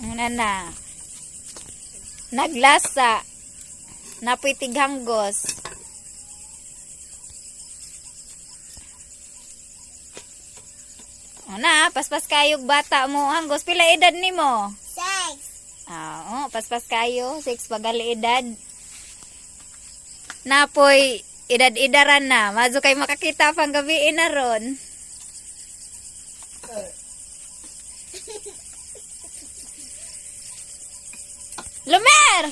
Ano na. Naglasa. Napoy tiganggos. O na, paspas kayog bata mo. Hanggos, pila edad nimo? 6. Ah, oh, paspas kayo. 6 pagali edad. Napoy, edad-edaran na. Mazo kay makakita pang gabi na ron. Lumer!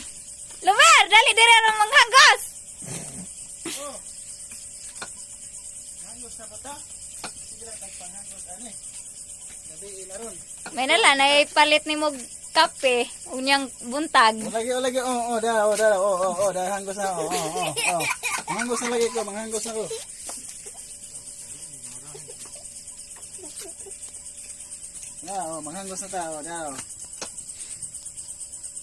Lumer! Dali dire ron manghagos! Hanggos na pa ta? Sige lang tagpanghangos ani. Gabi ina ron. May nala, naipalit ni mo kape. Unyang buntag. O lagi, o lagi, oh, oh, da, oh, da, oh, oh, oh, da, hanggos na, oh, oh, oh, oh. Manghangos na lagi ko, manghangos na ko. Na, oh, manghangos na ta, oh, da, oh.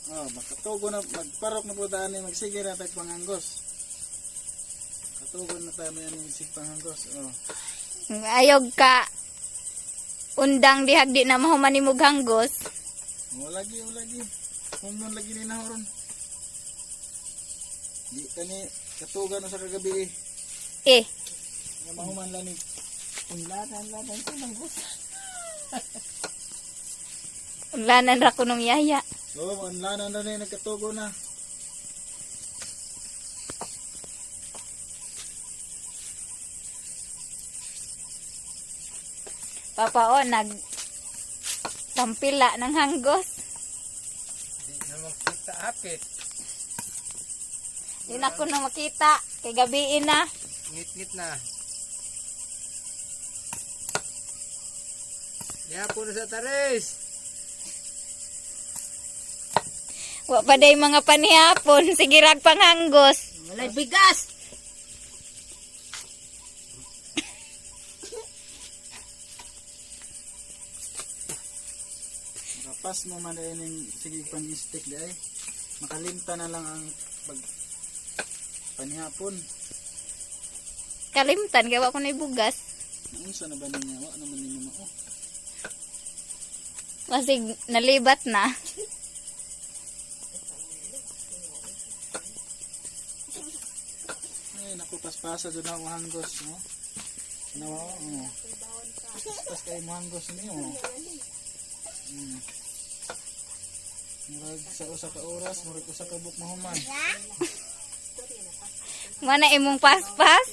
Oh, makatugo na, magparok na po ta ani, magsige na tayo panghangos. Katugo na tayo may ani sig panghangos, oh. Ayog ka. Undang dihag di na mahuman ni mo hanggos. Oh, lagi, oh, lagi. Kung lagi ni na ron. Di kani katuga na sa kagabi eh. Eh, Nga mahuman lang ni. Unlanan lanan sa manggos. unlanan ra ko nung yaya. Oo, oh, anlanan na ni nagkatugo na. Papa o, nag tampila ng hanggos. Di na makita apit. Di na ko na makita. Kay gabiin na. Ngit-ngit na. Niya po na sa taris. Wa pa day mga panihapon. Sige rag panghangos. Walay bigas. Makapas mo man dahil ning sige pang stick di ay. Makalimta na lang ang pag panihapon. Kalimtan kay wa ko na ibugas. Naunsa na ba niya? Wa naman ni mao. Masig nalibat na. Ay, naku, paspasa doon ako hanggos, no? Ano, oh. Paspas kayo mo hanggos niyo. Murag sa usa ka oras, murag usa ka buok mahuman. Mana imong paspas.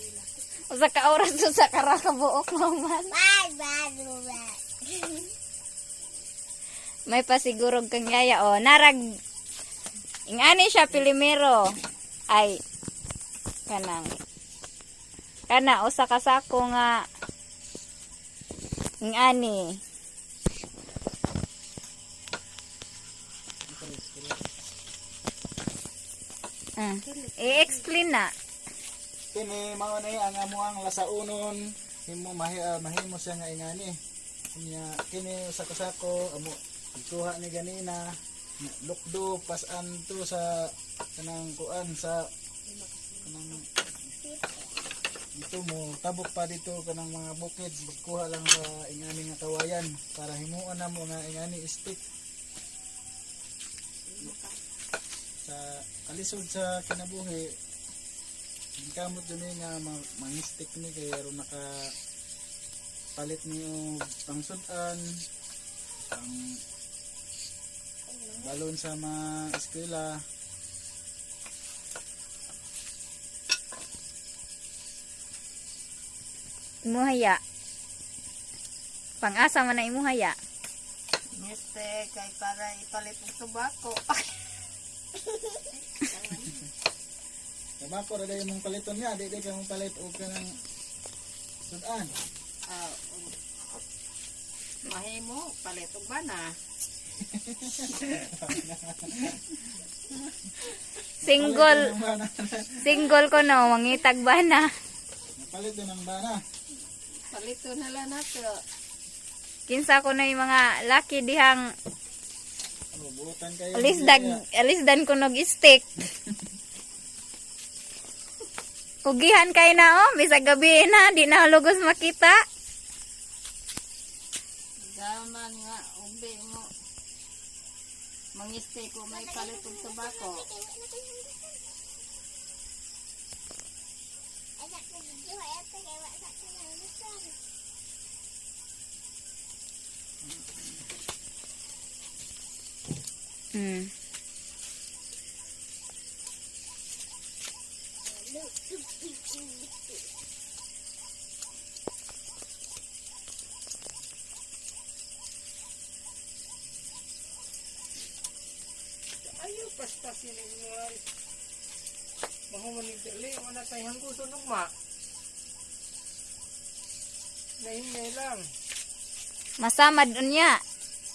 Usa ka oras usa ka ra ka buok mahuman. Bye bye bye. May pasigurog kang yaya o. Narag ingani siya pilimero. Ay kanang kana usa ka sako nga ingani. Ah, i-explain na. Kini mao ni ang amuang lasaunon himo mahi, mahimo siya nga ingani. Nya kini usa ka sako amo gikuha ni ganina nya, lukdo pasan to sa kanang kuan sa kanang dito mo tabok pa dito kanang mga bukid, kuha lang sa ingani nga kawayan para himuon na mo nga ingani stick sa kalisod sa kinabuhi. Kamot dyan eh nga mangistik ni kay aron naka palit ni og pangsud-an, pang balon sa mga eskwela. Imuhaya. Pang-asa man na imuhaya. Este kay para ipalit og tubako. Tabako ra dayon mong paliton niya, di di ka mong palit og kanang sud-an. Ah, mahimo palit og bana. Single, Palit din ang bana. single ko no, mangitag ba na? Palit din ang bana. Palito na lang nato. Kinsa ko na yung mga laki dihang Oh, buotan kayo. alisdag, alisdan ko nog stick. Kugihan kay na oh, bisag gabi na, di na lugos makita. Daman nga ubi mo. Mangiste ko may palit og tabako. Ayaw paspasin ang mga mahumanig dali. Wala tayong hangguso nugma. Nahingay lang. Masamad unya.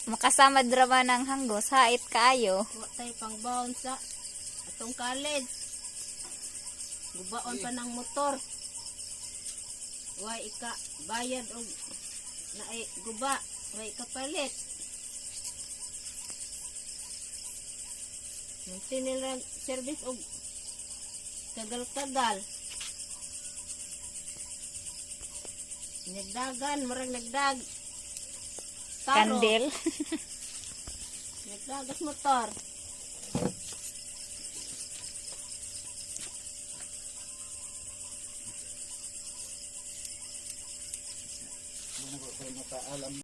Makasamad ra ba ng hanggos, hait kaayo. Wa tay pang baon sa atong college. Gubaon pa ng motor. Way ika bayad og naay guba, way kapalit. Nanti nila service og tagal-tagal. Nagdagan, murag nagdag. Taro. Kandil. Nagdagas motor. Ano ko kay makaalam.